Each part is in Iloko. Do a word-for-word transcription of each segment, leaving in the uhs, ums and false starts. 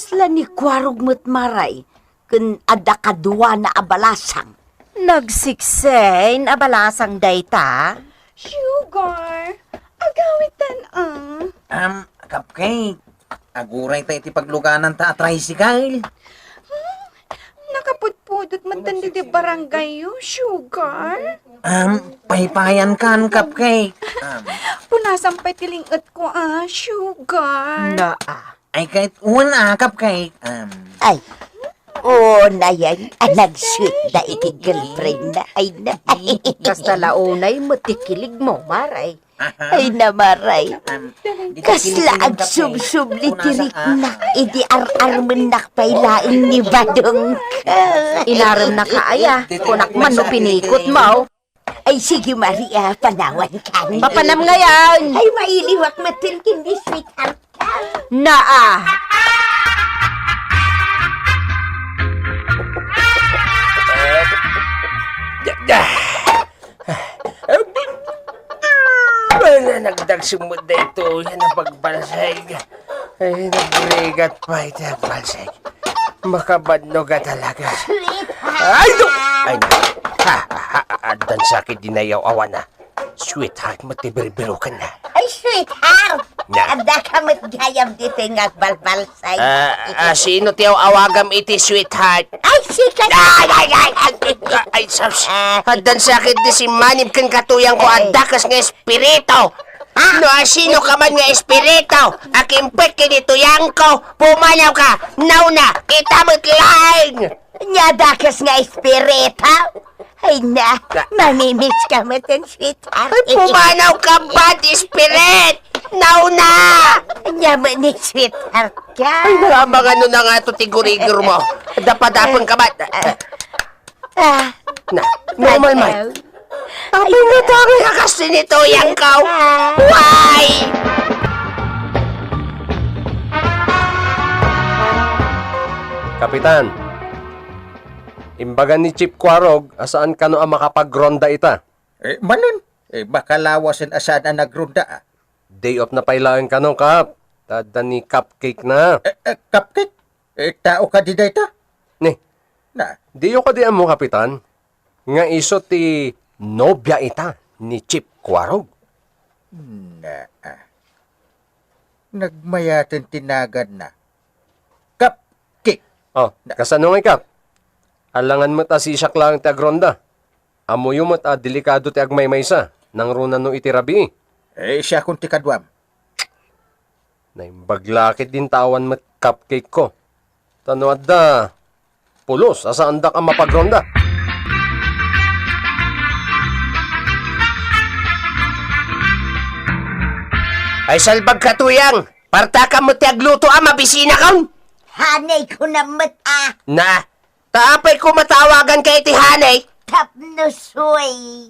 Kasla ni Kuarog met, Maray, ken adda kaduana a balasang. Nagsikseng a balasang dayta? Sugar, agawidtan a. Am, Cupcake, aguray ta iti paglugananta a tricycle. Hmm, nakapudpudot met daydi barangayyo, Sugar. Am, paypayan kan, Cupcake. Am. Punasan pay ti ling-etko a, Sugar. Naa. Ay, ket wen a, Cupcake. Am. Ay, oo, nayan. A, nag-sweet na iti girlfriend na. Ay, na. Kasta la unay met ti kiligmo, Maray. Aha. Ay, na, Maray. Am, di Kasla kilig-kilig, Cupcake. Agsubsubli ti rikna. Idi ar-armennak pay laeng ni Badong. Inaremnaka aya, kunak man no pinikot mo. Ay, sige, Maria, panawan kan. Papanam ngayon. Ay, mailiwak met ken ni sweetheart ka. Naa. Ala, nagdagsumo daytoy a pagbalsay. Ay, nagrigat pay ti agbalsay. Makabannog a talaga. Sweetheart! Ay, no! Ay, na. Ha, ha, ha, addan sakit di nayaw-awana. Sweetheart, met ti birbirokenna. Ay, sweetheart! Na. Adda ka met gayam ditoy nga agbalbalsay. Ah, ah, sino ti aw-awagam iti sweetheart? Ay, sika. Ay, ay, ay, ay, ay, ay, sus. Ah. Addan sakit di simmanib ken katuyangko, ay. Adda kas nga espiritu. Ha? No, asino ka man nga espiritu, akimpek ken ni tuyangko, pumanaw ka, nauna, kita met laeng! Nya, adda kas nga espiritu? Ay na, na. Mamimiss ka met, sweetheart. Ay, pumanaw ka, bad spirit! Nauna! Nya, met ni sweetheart ka. Ay, nalamangan no na nga to ti gurigor mo. Dapadapon ka ba? Ah. Na, normal man. Apay nga tangay a kas tinituyang ka? Why? Kapitan, imbaga ni Chief Kuarog a saan kano a makapagronda ita. Eh, manen? Eh, baka lawasen a saan a nagronda, ah. Day off na pay laeng kano, Kap. Ta adda ni Cupcake na. Eh, eh, Cupcake? Eh, tao kadi dayta? Ni, na. Diyo kadi ammo, Kapitan, nga isu ti nobia ita ni Chief Kuarog? Na, ah. Nagmayaten ti naganna. Cupcake. Oh, na. Kasano ngay, Kap? Alangan met a sisak laeng ti agronda. Ammoyo met a delikado ti agmaymaysa, nangruna no iti rabii. Eh, siakon ti kaduam. Naimbag la ket din ta awan met cupcake ko. Ta no adda, pulos a saandak a mapagronda. Ay, salbag ka, Tuyang! Partakam met ti agluto a mabisinakon! Hanay ko na met a! Na, ta apay ko matawagan ka iti hanay? Tapno suy.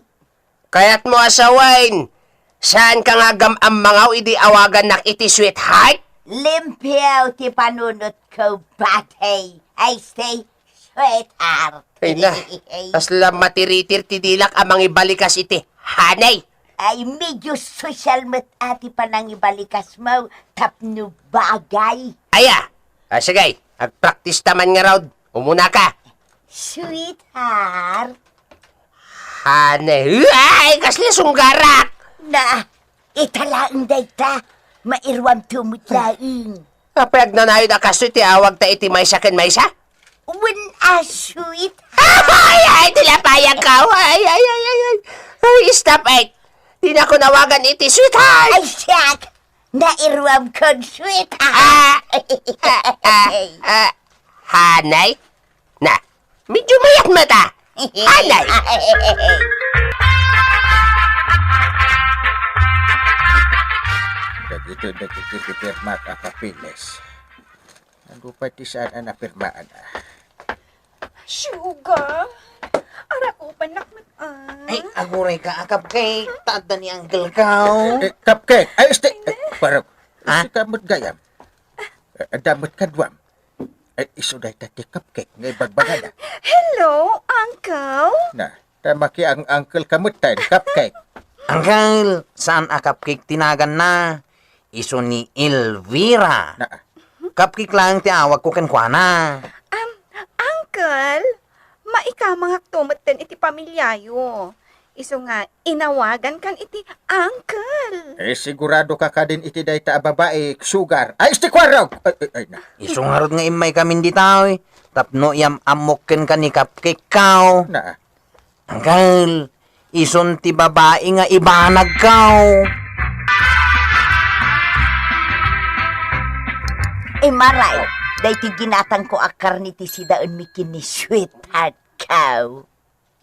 Kayatmo a sawen, saan ka nga agam-ammangaw idi awagannak iti sweetheart? Limpio ti panunotko, buddy. I say, sweetheart. Ay na, kasla matiritir ti dilak a mangibalikas iti hanay. Ay, medyo sosyal met a ti panangibalikasmo tapno bagay. Aya, ah, sige, agpraktis ta man ngarud. Umuna ka. Sweetheart. Hanay, ay, kasla sunggarak! Na, ita laeng dayta. Mairuam tumut laeng. Apay agnanayon a kastoy ti awag ta iti maysa ken maysa? Wen a sweet. Ay, ay, ti lapayag ka. Ay, ay, ay, ay, ay. Ay, stop it. Dinakon awagan iti sweetheart. Ay, siak. Nairuam kon sweetheart. Ah, ah, ah, ah. Hanay? Na, medyo mayat mata. Hanay? Dagitoy dagiti pirma a papeles. Ano pay ti saan a napirmaan, ah? Sugar, arakupannak met, ah. Ay, aguray ka, a cupcake. Ta adda ni uncle ka, oh. Eh, cupcake. Ay, este. Eh, parang, ha? Este ka met gayam. Eh, adda met kaduam. Ay, isu dayta ti cupcake nga ibagbagada. Hello, uncle? Na, ta makiang-uncle ka met tayo, cupcake. Uncle, saan a cupcake ti naganna? Isu ni Elvira. Na, Cupcake laeng ti awagko kenkuana. Am, Uncle, maikamangakto metten iti pamiliayo. Isu nga, inawagankan iti uncle. Eh, sigurado ka kadin iti dayta a babai, sugar. Ay, isti kuarog! Ay, ay, ay, na. Isu ngarud nga immaykamin ditoy, tapno iyam-ammok kenka ni Cupcake kaw. Na. Uncle, isun ti babai nga ibanagkaw. Imaray, daytoy ginatangko a karne ti sidaenmi ken ni sweetheart kaw.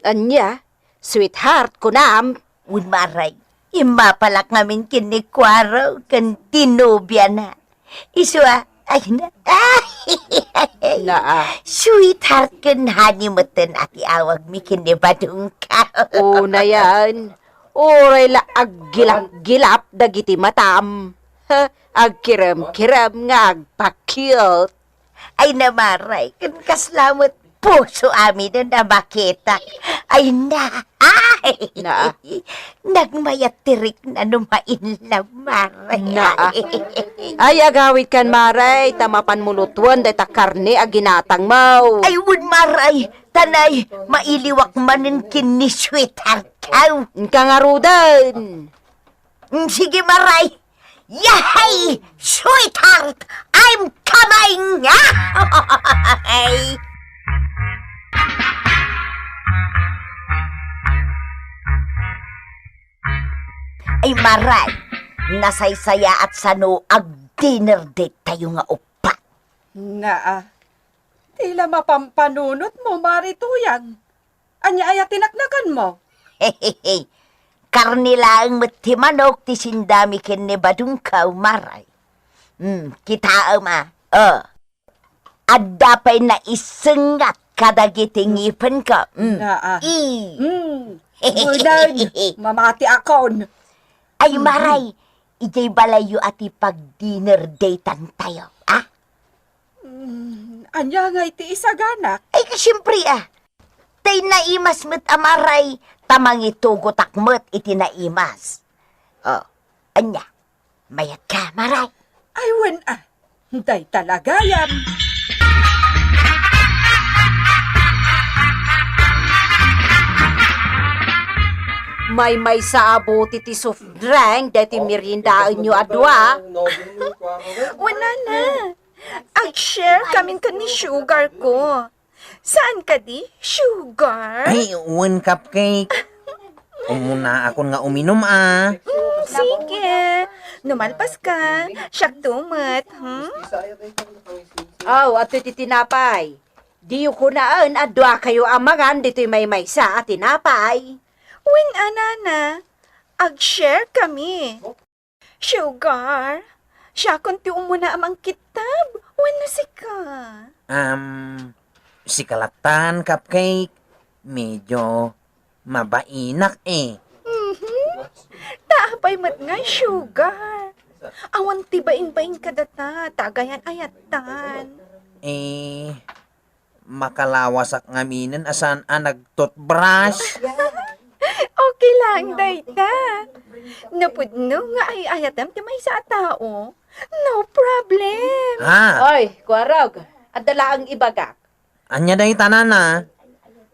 Ania? Sweetheart, kunam? Wen, Maray, immapalak ngamin ken ni Kuaro ken ti nobiana. Isu a, ay na. Naa. Sweetheart ken honey metten a ti awagmi ken ni Badongkaw. Unayen, uray la aggilap-gilap dagiti matam. Ha, agkirem-kirem nga agpa-cute. Ay na, Maray, ken kasla met puso aminen a makitak. Ay na, ay! Naa. Nagmayat ti rikna no ma-in love, Maray. Naa. Ay, agawidkan, Maray, ta mapanmo lutuen dayta karne a ginatangmo. Ay, wen, Maray, ta nay, mailiwak manen ken ni sweetheart kaw. Inka ngaruden. Mm, sige, Maray. Yehey, sweetheart! I'm coming! Ay, Maray, nasaysayaat sano ag-dinner date tayo nga uppat. Naa, ti la mapampanunotmo, Mari Tuyang. Ania aya ti naknakanmo? Karne laeng met ti manok ti sindami ken ni Badongkaw, Maray. Hmm, kitaem a. Oh. Adda pay naisengat kadagiti ngipenko. Hmm. Naa. I. Hmm. Wen, mamatiakon. Ay, Maray, idiay balayyo a ti pag-dinner date-antayo, a? Hmm, ania ngay ti isaganak? Ay, siempre, a. Tay naimas met a, Maray, ta mangitugotak met iti naimas. Oh, ania? Mayatka, Maray? Ay, wen a. Dayta la gayam. Maymaysa a bote ti soft drink daytoy meriendaenyo a dua. Wen, nana. Ag-share kamin ken ni sugar ko. Saan kadi, sugar? Ay, wen, cupcake. Umunaakon nga uminum, a. Mm, sige. No malpaska, siakto met, hmm? Aw, adtoy ti tinapay. Diyo kunaen a duakayo a mangan ditoy maymaysa a tinapay. Wen a, nana, ag-share kami. Sugar, siakon ti umuna a mangkittab wenno sika? Um, sika lattan, cupcake. Medyo mabainak, e. Mhm. Ta apay met ngay, sugar? Awan ti bain-bain kadata, ta agayan-ayatan. E, makalawasak ngaminen a saan a nag-toothbrush? Okay lang dayta. Napudno nga ay-ayatem ti maysa a tao. No problem. Ha? Oy, Kuarog, adda laeng ibagak. Ania dayta, nana?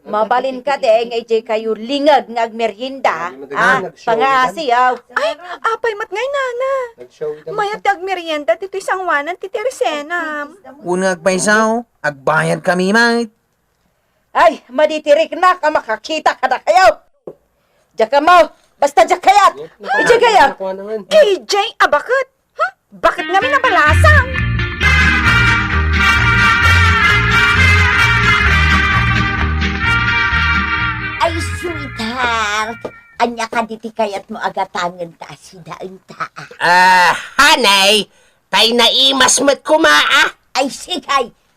Mabalin kadi nga idiay kayo lingeg nga agmerienda. Ah, pangaasi, aw. Ay, apay met ngay, nana? Mayat ti agmerienda ditoy sangoanan ti tirisenam. Wen nga agpayso, agbayad kami met. Ay, madi ti riknak a makakita kadakayo. Diak ammo, basta diak kayat. Idiay kaya? K J, abaket. Hmm? Baket ngamin a balasang? Ay, sweetheart, ania kadi ti kayatmo a gatangen ta a sidaenta, a? Ah, honey, tay naimas met koma, a? Ay, sige,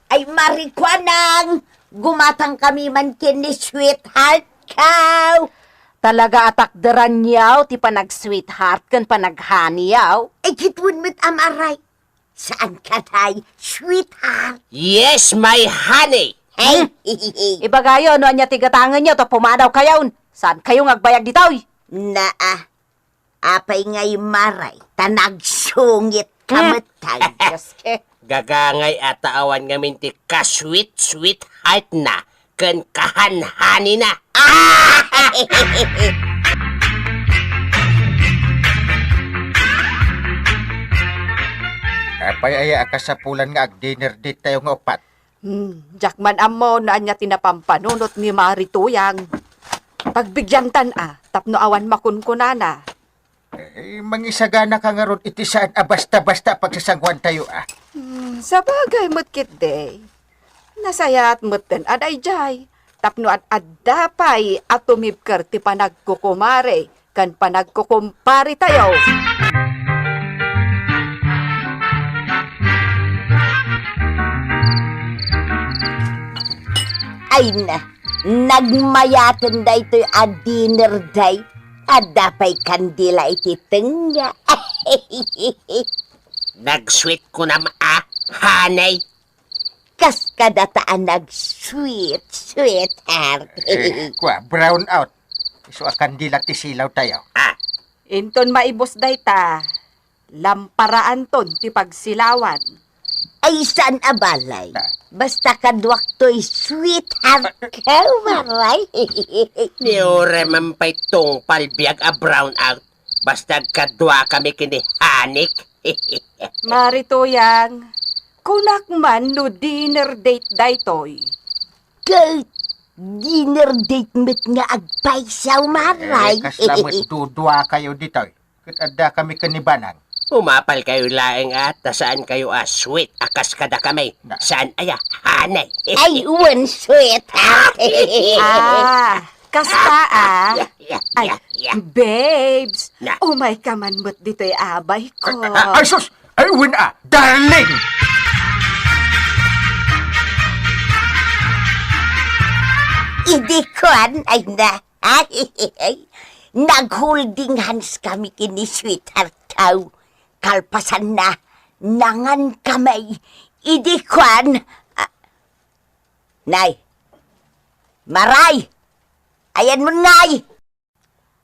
ay, Marikuanang, gumatang kami man ken ni sweetheart kaw. Talaga a takderanyo ti panag-sweetheart ken panag-honey-yo. Ay, kituen met a, Maray. Saan ka tay, sweetheart? Yes, my honey. Hey. Hmm? Ibagayo no ania ti gatangenyo ta pumadaw kayon. Saan kayo nga agbayag ditoy? Naa. Apay ngay, Maray, ta nagsungit ka met, ay, Diyos, eh. Gagangay a ta awan ngamin ti ka-sweet, sweetheart na ken kahanhanina. Apay aya a kasapulan nga ag-dinner date tayo nga upat? Hmm, diak man ammo no ania ti napampanunot ni Mari Tuyang. Pagbigyangtan a, tapno awan makunkunana. Eh, mangisagana ka ngarud iti saan a basta-basta a pagsasanguantayo, a. Hmm, sabagay met ketdi. Nasayaat metten a daydiay, tapno ad-adda pay a tumibker ti panagkukumare ken panagkukumparetayo. Ay na, nagmayaten daytoy a dinner date. Adda pay kandila iti tengnga. Nag-sweet kunam a, honey. Kas kadata a nag-sweet, sweetheart. Eh, kua, brown out. Isu a kandila ti silaw tayo. Ah. Inton maibus dayta, lamparaanton ti pagsilawan. Ay, saan a balay? Ah. Basta kaduak toy sweetheart ka, maray. Ni uray man pay tungpal biag a brown out. Basta agkadua kami ken ni Hanik. Mari Tuyang, kunak man no dinner date daytoy. Ket dinner date met nga agpaysaw, maray. Eh, kasla met dudua kayo ditoy. Ket adda kami ken ni Banang. Umapal kayo laeng a, ta saan kayo a sweet a kas kada kami. Na. Saan aya, honey? Ay, wen, sweet. Ah, kasta, ah. Yeah, yeah, Ay, yeah, yeah. Babes, Na. Umay ka man met ditoy abay ko. Ay, ay, sus! Ay, wen, ah, darling! Idi kuan, ay na. Nag-holding hands kami ken ni sweetheart ko. Kalpasanna, nangan kami. Idi kuan, ah, nay, maray, ayanmon ngay.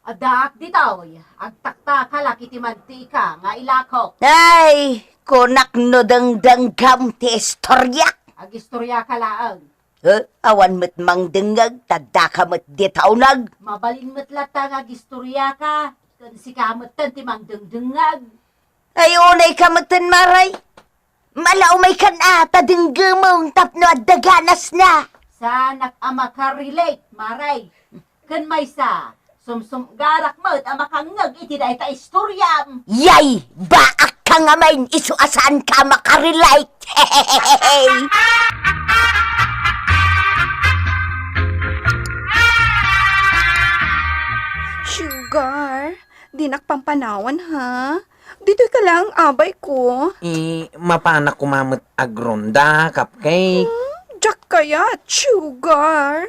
Addaak ditoy, agtaktakalak iti mantika nga ilakok. Ay, kunak no dengdenggam ti istoriak. Agistoriaka laeng. Eh, awan met mangdengngeg, ta daka met dita uneg. Mabalin met latta nga agistoriaka, ken sika metten ti mangdengdengngeg. Ay, unay ka metten, maray. Mala umay kan a, ta denggemon tapno adda ganasna. Saanak a makarelate, maray. Ken maysa, sumsumgarak met a makangngeg iti dayta istoriam. Yay! Baak ka ngamin, isu a saanka a makarelate. Sugar, dinak pampanawan, ha? Ditoy ka lang, abay ko. I, mapanak koma met agronda, cupcake. Hmm, diak kayat, sugar.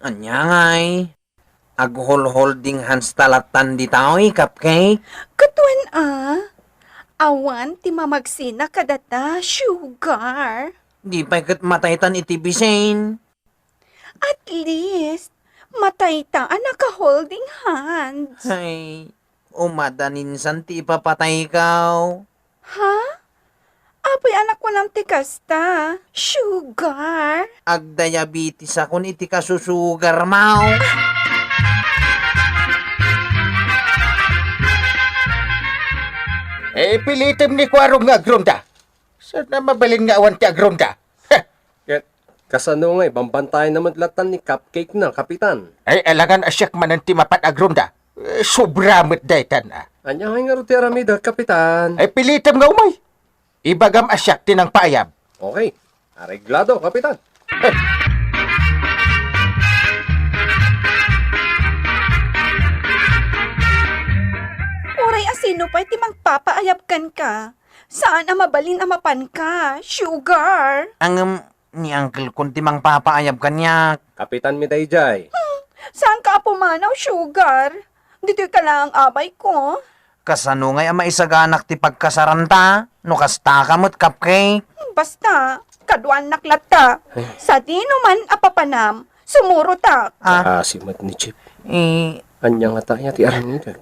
Ania ngay? Agholholding hands ta lattan ditoy, cupcake? Ket wen a, awan ti mamagsina kadata, sugar. Di pay ket mataytan iti bisin. At least, matayta a naka-holding hands. Ay, umadaninsan ti ipapataykaw. Ha? Apay a nakunam ti kasta, sugar? Agdiabetes akon iti kasusugar, maw. Eh, pilitem ni Kuarong nga agronda. Saan a mabalin nga awan ti agronda? Heh! Ket kasano ngay, bambantayan na met lattan ni cupcake na, Kapitan? Ay, alangan a siak manen ti mapan agronda. Eh, sobra met daytan, a. Ania ngay ngarud ti aramidek, Kapitan? Ay, pilitem nga umay. Ibagam a siak ti nangpaayab. Okay. Areglado, Kapitan. Eh. Uray a sino pay ti mangpapaayab kenka, saan a mabalin a mapanka, sugar. Ngem, ni uncle kon ti mangpapaayab kaniak. Kapitan mi daydiay. Hmm, saanka a pumanaw, sugar. Ditoy ka laeng, abay ko. Kasano ngay a maisaganak ti pagkasaranta? No kasta ka met, cupcake. Hmm, basta, kaduanak latta. Eh. Sadino man a papanam, sumurotak. Ah. Kaasi met ni Chip. Eh. Ania ngata aya ti aramidek?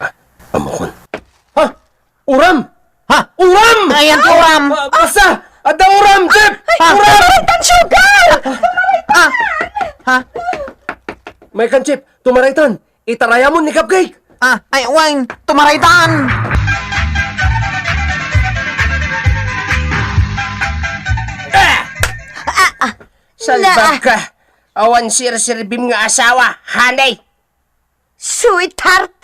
Ah, ammokon. Ha? Uram! Ha? Ayan, uram. Ah, basta! Adda uram, Chip! Ay, uram! Tumaraytan, sugar! Ah! Ha? Maykan, Chip, tumaraytan. Itarayamon ni Cupcake! Ah, ay, wen, tumaraytan! Ah! Ah, ah. Salbag ka! Awan sirsirbim nga asawa, honey! Sweetheart,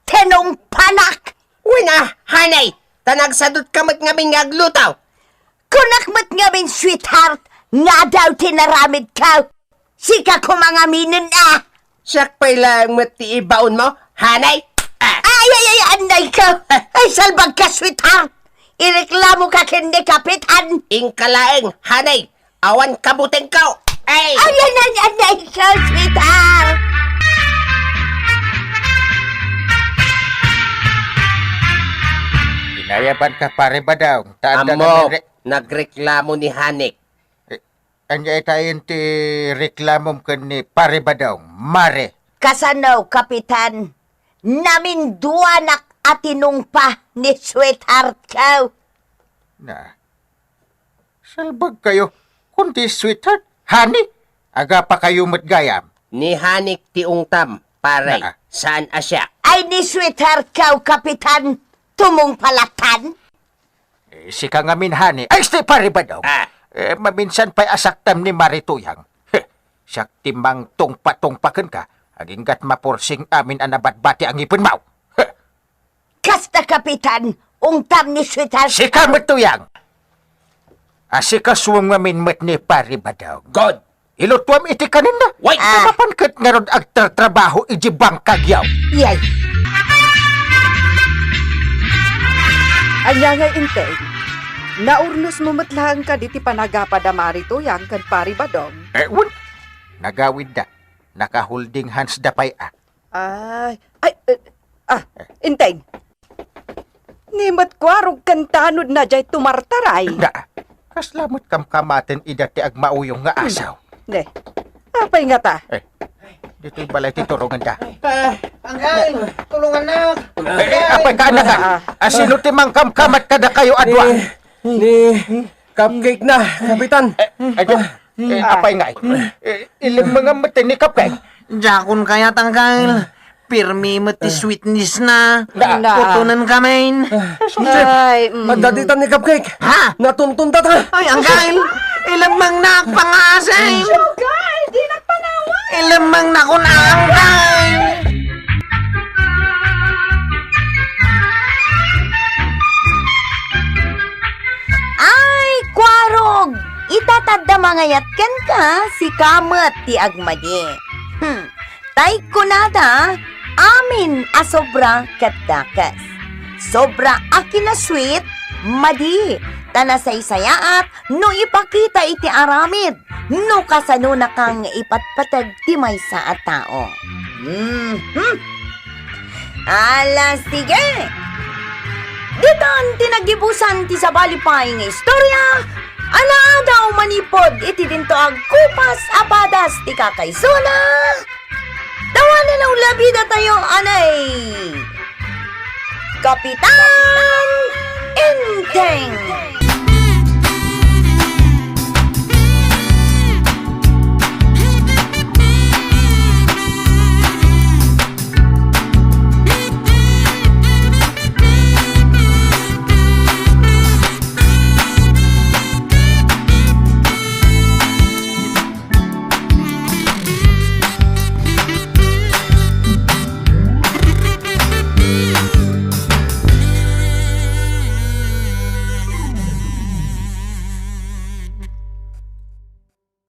tinungpanak! Wen a, honey! Ta nagsadutka met ngamin nga agluto! Kunak met ngamin, sweetheart, nga adaw ti naramidko! Sika koma ngaminen a! Siak pay laeng met ti ibaonmo, honey! Ah! Ay, ay, ay, anay ko! Ay, salbag ka, sweetheart! Ireklamo ka ken ni Kapitan! Inka laeng, honey! Awan kabutengko! Ay! Ay, ay, ay, anay ko, sweetheart! Inayaban ka, Pare Badong. Ta adda Ammo, kami re- nagreklamo ni Hanik. Eh, ania itayen ti reklamom ken ni Pare Badong, Mare? Kasano, Kapitan? Naminduanak a tinungpa ni sweetheart ko. Na, salbag kayo. Kundi sweetheart, honey, agapa kayo met gayam. Ni Hanik ti ungtam, pare. Naa. Saan a siak? Ay, ni sweetheart ko, Kapitan. Tumungpa latan. Eh, sika ngamin, honey. Ay, este, Pare Badong. Ah. Eh, maminsan pay a saktam ni Mare Tuyang. Heh, siak ti mangtungpa-tungpa kenka. Agingga't mapursing amin a nabatbati a ngipenmo. Heh. Kasta, Kapitan, ungtam ni sweetheart. Sika met, Tuyang. Asikasuem ngamin met ni Pare Badong. Good. Ilutuam iti kanenda. Wait! Ah. Mapan ket ngarud agtartrabaho iti bangkagyo. Yay! Ania ngay, Enteng? Naurnosmo met laeng kadi ti panagapad a Mare Tuyang ken Pare Badong? Eh, wen. Nagawidda. Naka-holding hands da pay a. Ay, ay, eh, ah, Enteng. Ni met Kuarog ken Tanod na jay tumartaray. Da, kasla met kamkamaten ida ti agmauyong nga asaw. Ne. Apay ngata? Eh, ditoy balay ti turonganda. Ah, Angkal, tulungannak. Eh, eh, apay ka, anak, ah? Ah, ah. Asino ti mangkamkamat kadakayo a dua? Ni, ni Cupcake na, Kapitan. Eh, eh, eh, apay ngay? Eh, ilemmengam met ni Cupcake. Diakon kayat, Angkal. Pirmi met ti sweetness na. Na. Utonen kamin. Ay, mm. Adda ditan ni Cupcake. Ha? Natunton ta ta. Ay, Angkal. Ilemmengnak, pangasing. Angkal, di nagpanawan. Ilemmengnak, Angkal. Ay, Kuarog! Ita tadda mangayat kenka, sika met ti agmadi. Hmm. Tay kunada, amin a sobra ket dakes. Sobra a kinasweet, madi, ta nasaysayaat no ipakita iti aramid no kasanonaka nga ipatpateg ti maysa a tao. Mhm. Ala, sige! Ditan ti nagibusan ti sabali pay nga istorya a naadaw manipud iti dinto agkupas a padas ti kakaisuna. Tawanan a ulabidatayo, anay! Kapitan Enteng!